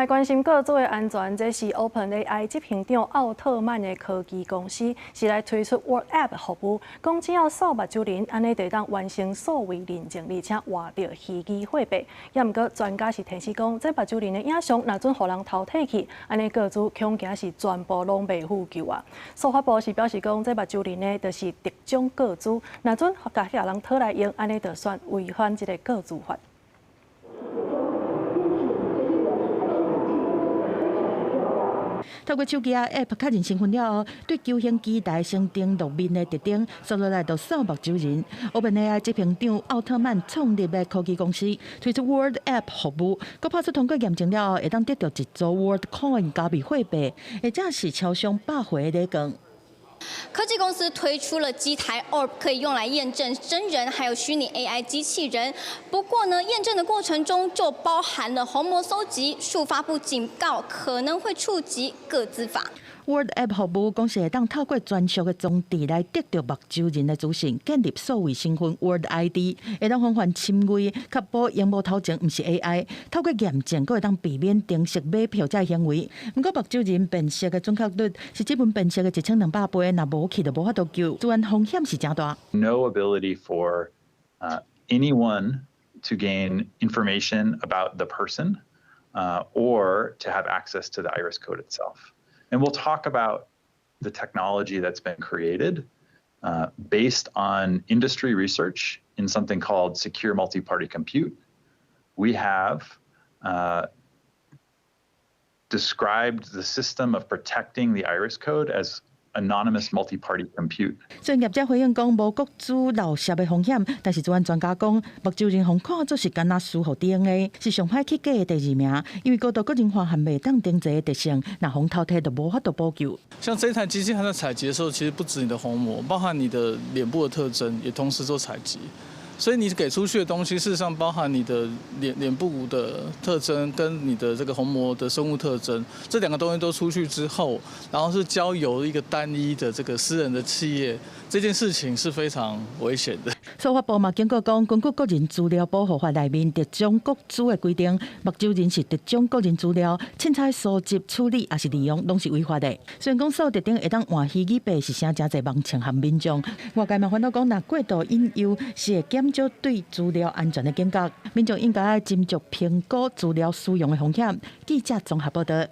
來關心個資的安全，這是 OpenAI 執行長奧特曼的科技公司是來推出 World App 服務，講只要掃目睭仁，按呢就會當完成數位認證，而且換著虛擬貨幣。也毋過專家是提醒講，這目睭仁的影像若準予人偷提去，按呢個資恐驚是全部攏袂赴救啊！司法部是表示講，這目睭仁呢，就是特種個資，若準共彼人討來用，按呢就算違反這個個資法。透過手機仔 App 確認身份了後，對球形機台先登錄面的特徵，紲落來就掃目睭仁。OpenAI 執行長奧特曼創立的科技公司推出 World App 服務，閣拍出通過驗證了後，會當得到一組 Worldcoin 加密貨幣，或者是超上百回的禮券。科技公司推出了機台 Orb，可以用來驗證真人還有虛擬 AI 機器人。不過呢，驗證的過程中就包含了虹膜蒐集、數發部警告可能會觸及個資法。 World App 服務講是會當透過專屬的裝置來得到目睭仁的資訊，建立數位身份 World ID，會當防範侵入，確保螢幕頭前毋是 AI。透過驗證，閣會當避免程式買票這行為。毋過目睭仁辨識的準確率是指紋辨識的1200倍，若無去就無法度救，資安風險是誠大。 No ability for anyone to gain information about the person or to have access to the iris code itself. And we'll talk about the technology that's been created based on industry research in something called secure multi-party compute. We have described the system of protecting the iris code as anonymous multi-party compute。雖然業者回應講無個資漏洩的風險，但是資安專家講，目睭仁予看做是干焦輸予 DNA，是上歹去假的第二名，因為高度個人化和袂當定製的特性，若予偷提就無法度補救。像這台機器，它在採集的時候，其實不止你的虹膜，包含你的臉部的特徵，也同時做採集。所以你給出去的東西，事實上包含你的臉部的特徵跟你的這個虹膜的生物特徵，這兩個東西都出去之後，然後是交由一個單一的這個私人的企業，這件事情是非常危險的。司法部嘛警告講，根據個人資料保護法內面特種個資的規定，目睭仁是特種個人資料，凊彩收集、處理抑是利用，攏是違法的。雖然講掃特徵會當換虛擬幣是啥誠濟網衝和民眾，外界嘛煩惱講，若過度引誘是會減少對資料安全的警覺，民眾應該愛斟酌評估資料使用的風險。記者綜合報道。